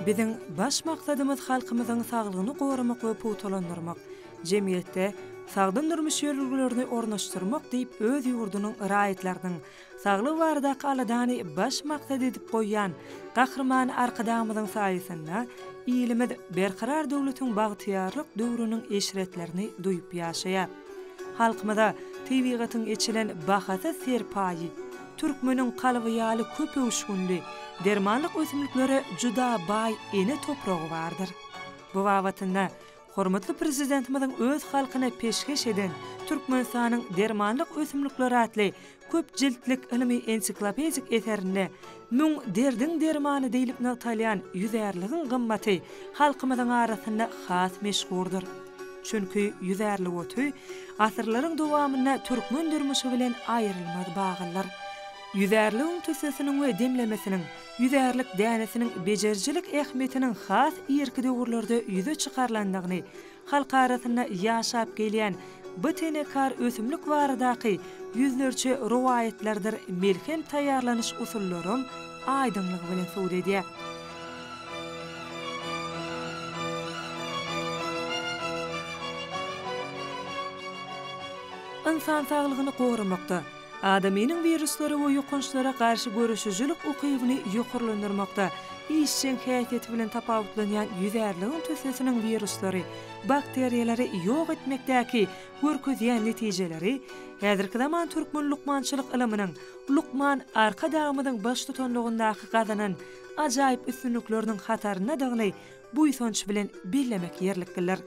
Biziň baş maksadymyz halkymyzyň saglygyny goramak we pugtalandyrmak, jemgyýetde sagdyn durmuş ýörelgelerini ornaşdyrmak diýip öz ýurdunyň raýatlarynyň saglygy baradaky aladany baş maksat edip goýýan Gahryman Arkadagymyzyň saýasynda ilimiz Berkarar döwletiň bagtyýarlyk döwrüniň eşretlerini duýup ýaşaýar. Halkymyza tebigatyň eçilen bahasyz serpaýy, türkmeniň kalby ýaly köp öwüşginli, dermanlyk ösümliklere juda baý ene topragy bardyr. Bu babatynda Hormatly Prezidentimiziň öz halkyna peşgeş eden Türkmenistanyň dermanlyk ösümlikleri atly köp jiltlik ylmy-ensiklopedik eserinde Müň derdiň dermany diýlip nygtalýan ýüzärligiň gymmaty halkymyzyň arasynda has meşhurdyr. Çünki ýüzärlik oty asyrlaryň dowamynda türkmen durmuşy bilen aýrylmaz baglydyr. Ýüzärligiň tüssesiniň we demlemesiniň, ýüzärlik dänesiniň bejerijilik ähmiýetiniň has irki döwürlerde ýüze çykarylandygyny halk arasynda ýaşap gelýän bu tenekar ösümlik baradaky ýüzlerçe rowaýatlardyr melhem taýýarlanyş usullaram aýdyňlygy bilen subut edýär. Ynsan saglygyny goramakda, Adamynyň wiruslara we ýokançlara garşy göreşijilik ukybyny ýokarlandyrmakda işjeň häsiýeti bilen tapawutlanýan ýüzärligiň tüssesiniň wiruslary, bakteriýalary ýok etmekdäki görkezýän netijeleri häzirki zaman türkmen lukmançylyk ylymynyň lukman Arkadagymyzyň baştutanlygyndaky gazanan ajaýyp üstünlikleriniň hataryndadygyny buýsanç bilen bellemek ýerliklidir.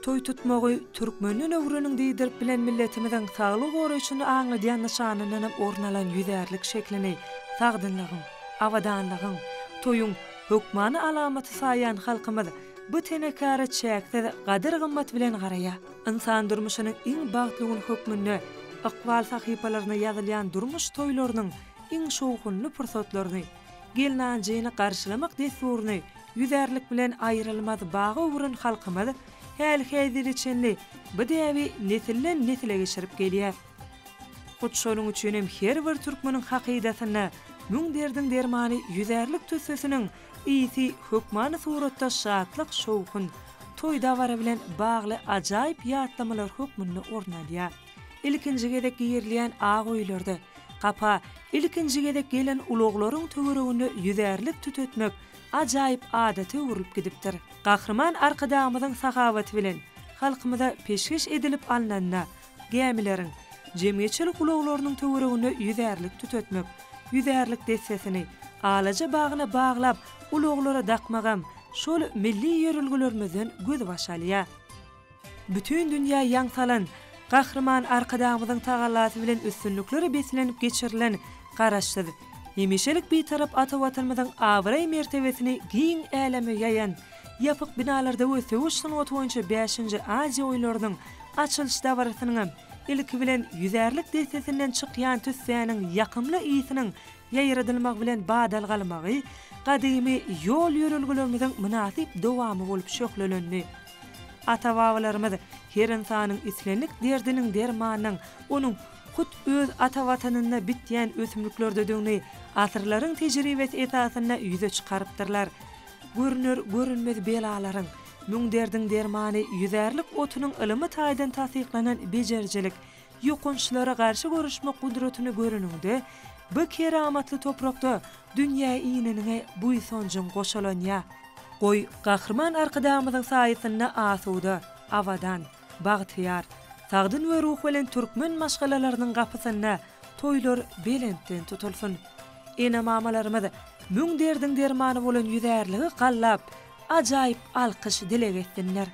Toý tutmagy türkmenden öwreniň diýdirip bilen milletimiziň saglygy goraýşyny aňladýan nyşanyndanam orun alan ýüzärlik şeklini sagdynlygyň, abadanlygyň, toýuň hökmany alamaty saýýan halkymyz bu tenekara çäksiz gadyr-gymmat bilen garaýar. Ynsan durmuşynyň iň bagtly güni hökmünde ykbal sahypalaryna ýazylýan durmuş toýlarynyň iň şowhunly pursatlaryny, Gelnanjyny garşylamak dessuryny ýüzärlik bilen aýrylmaz baga öwren halkymyz häli-häzire çenli bu däbi nesilden-nesile geçirip gelýär. Hut şonuň üçinem her bir türkmeniň hakydasynda müň derdiň dermany ýüzärlik tüssesiniň ysy hökmany suratda şatlyk-şowhun, toý-dabara bilen bagly ajaýyp ýatlamalar hökmünde orun alýar. Ilkinji gezek girilýän ak öýlerde, gapa ilkinji gezek gelen ulaglaryň töwereginde ýüzärlik tütetmek ajaýyp adata öwrülip gidipdir. Gahryman Arkadagymyzyň sahawaty bilen halkymyza peşgeş edilip alnanda, gämileriň, jemgyýetçilik ulaglarynyň töwereginde ýüzärlik tütetmek, ýüzärlik dessesini alaja bagyna baglap ulaglara dakmagam şol milli ýörelgelerimizden gözbaş alýar. Bütin dünýä ýaň salan Gahryman Arkadagymyzyň tagallasy bilen üstünliklere beslenip geçirilen Garaşsyz, hemişelik Bitarap ata Watanymyzyň abraý-mertebesini giň äleme ýaýan ýapyk binalarda we söweş sungaty boýunça bäşinji Aziýa oýunlarynyň açylyş dabarasynyňam ilki bilen ýüzärlik dessesinden çykýan tüssäniň ýakymly ysynyň ýaýradylmagy bilen badalgalmagy gadymy ýol-ýörelgelerimiziň mynasyp dowamy bolup şöhlelendi. Ata-babalarymyz her ynsanyň islendik derdiniň dermanynyň onuň hut öz ata Watanynda bitýän ösümliklerdedigini asyrlaryň tejribesi esasynda ýüze çykarypdyrlar. Görüner görünmez belalaryň, müň derdiň dermany ýüzärlik otunyň ylymy taýdan tassyklanan bejerijilik, ýokançlara garşy göreşmek gudratyny göreniňde, bu keramatly toprakda dünýä ineniňe buýsanjyň goşalanýar. Goý, Gahryman Arkadagymyzyň saýasynda asuda, abadan, bagtyýar, sagdyn we ruhubelent türkmen maşgalalarynyň gapysynda toýlar belentden tutulsyn! Ene-mamalarymyz müň derdiň dermany bolan ýüzärligi gallap, ajaýyp alkyş dileg etsinler!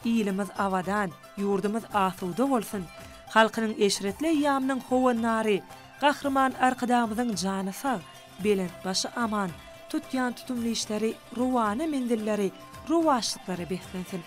Ilimiz abadan, ýurdumyz asuda bolsun! Halkynyň eşretli eýýamynyň howandary Gahryman Arkadagymyzyň jany sag, belent başy aman, tutýan tutumly işleri rowana menzilleri rowaçlyklara beslensin!